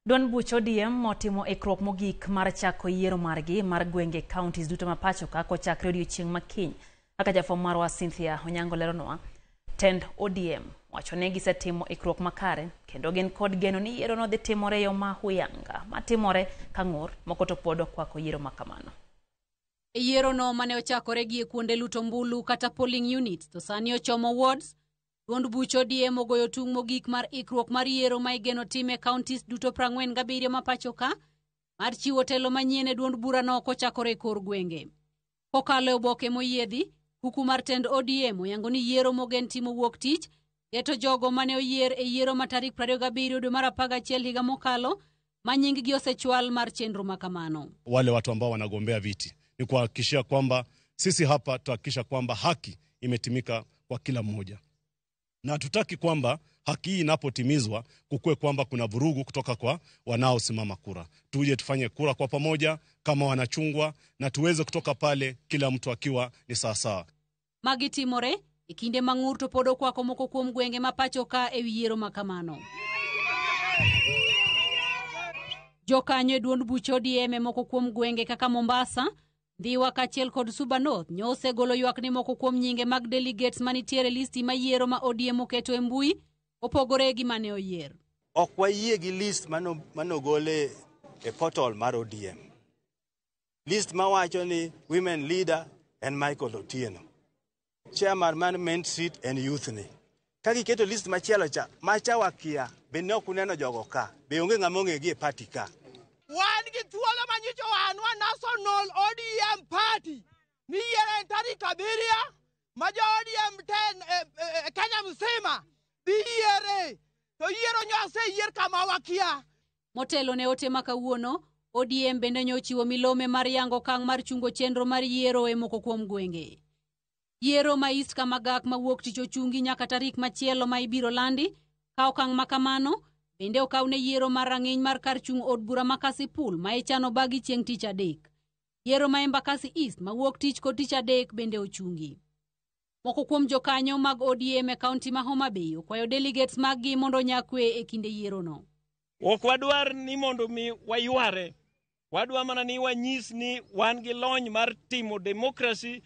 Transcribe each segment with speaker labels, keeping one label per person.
Speaker 1: Duond buch ODM otimo ikruok mogik mar chako yiero margi mar gwenge e counties duto ma pacho ka kochakre odiochieng' ma kiny. Kaka jafwambo marwa Cynthia Onyango leronwa, tend ODM wacho ni gisetimo ikruok makare kendo gin kod geno ni yiero no dhi timore e yo ma huyanga matimore ka ng'ur moko to pod okwako yiero ma kamano.
Speaker 2: E yiero no mane ochakore gi e kuonde luto ombulu kata polling units to sani ochomo wards, duond buch ODM ogoyo tung' mogik mar ikruok mar yiero ma igeno tim e counties duto 47 ma pacho ka mar chiwo telo manyien e duond burano kochakore e kor gwenge. Kokalo e oboke moyiedhi, kuku mar tend ODM oyango ni yiero mogen timo wuok tich geto jogo mane oyier e yiero ma tarik 27 dwe mar 11 higa mokalo ma nying-gi osechwal mar chenro ma kamano.
Speaker 3: Wale watu ambao wanagombea viti ni kuhakikishia kwamba sisi hapa tutahakikisha kwamba haki imetimika kwa kila mmoja, na hatutaki kwamba haki hii inapotimizwa kukuwe kwamba kuna vurugu kutoka kwa wanaosimama kura. Tuje tufanye kura kwa pamoja kama wanachungwa, na tuweze kutoka pale kila mtu akiwa ni sawasawa.
Speaker 2: Magi timore e kinde ma ng'ur to pod okwako moko kuom gwenge ma pacho ka e wi yiero ma kamano. Jokanyo e duond buch ODM e moko kuom gwenge kaka Mombasa, Ndhiwa kaachiel kod Suba North nyo osegolo ywak ni moko kuom nyinge mag delegates manitiere e listi ma yiero ma ODM oketo e mbui opogore gi mane oyier.
Speaker 4: Ok wayie gi list manogol e portal mar ODM. List mawacho ni women leader en Michael Otieno. Chairman mar Main Street en youth ni. Ka giketo list machielo cha, macha wakia, be ne ok uneno jogo ka, be onge ng'ama ong'e gi e party ka.
Speaker 5: Wan gi thuolo manyicho wan wa National ODM Party ni yiero en tarik 7 ma jo ODM ten e Kenya mzima dhi yiere to yiero nyo oseyier kama wakia.
Speaker 2: Motelo ne ote ma kawuono, ODM bende nyo ochiwo milome mar yango okang' mar chungo chenro mar yiero e moko kuom gwenge. Yiero ma East Kamagak mawuok tich ochungi nyaka tarik machielo ma ibiro landi. Ka okang' ma kamano bende okaw ne yiero mar rang'iny mar kar chung' od bura ma Kasipul ma ichano bagi chieng' tich adek. Yiero ma Embakasi East mawuok tich kod tich adek bende ochungi. Moko kuom jokanyo mag ODM e kaunti ma Homa Bay okwayo delegates mag-gi mondo onya kwe e kinde yierono.
Speaker 6: Ok wadwar ni mondo mi wayware. Wadwa mana ni wanyis ni wan gi lony mar timo democracy.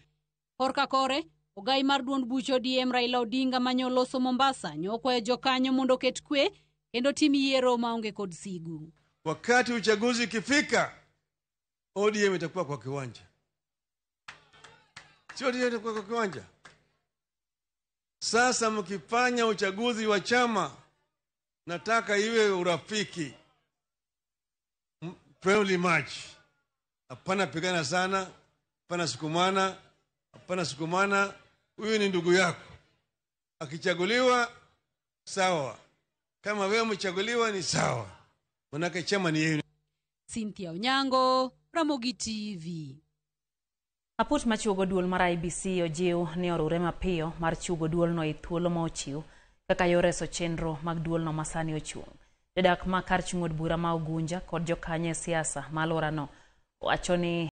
Speaker 2: Korka kore, ogai mar duond buch ODM Raila Odinga manyo loso Mombasa nyo okwayo jokanyo mondo oket kwe kendo tim yiero maonge kod sigu.
Speaker 7: Wakati uchaguzi ikifika, ODM itakuwa kwa kiwanja. Sio ODM itakuwa kwa kiwanja. Sasa mkifanya uchaguzi wa chama, nataka iwe urafiki, friendly match. Hapana pigana sana, hapana sukumana, hapana sukumana. Huyu ni ndugu yako. Akichaguliwa sawa, kama wewe umechaguliwa ni sawa, manake chama ni yenu.
Speaker 2: Cynthia Onyango, Ramogi TV.
Speaker 1: Aput machuogo duol mar IEBC ojiw ni orure mapiyo mar chugo duolno e thuolo ma ochiw kaka yor reso chenro mag duolno ma sani ochung'. Jodak ma kar chung' od bura ma Ugunja kod jokanyo e siasa ma alworano wacho ni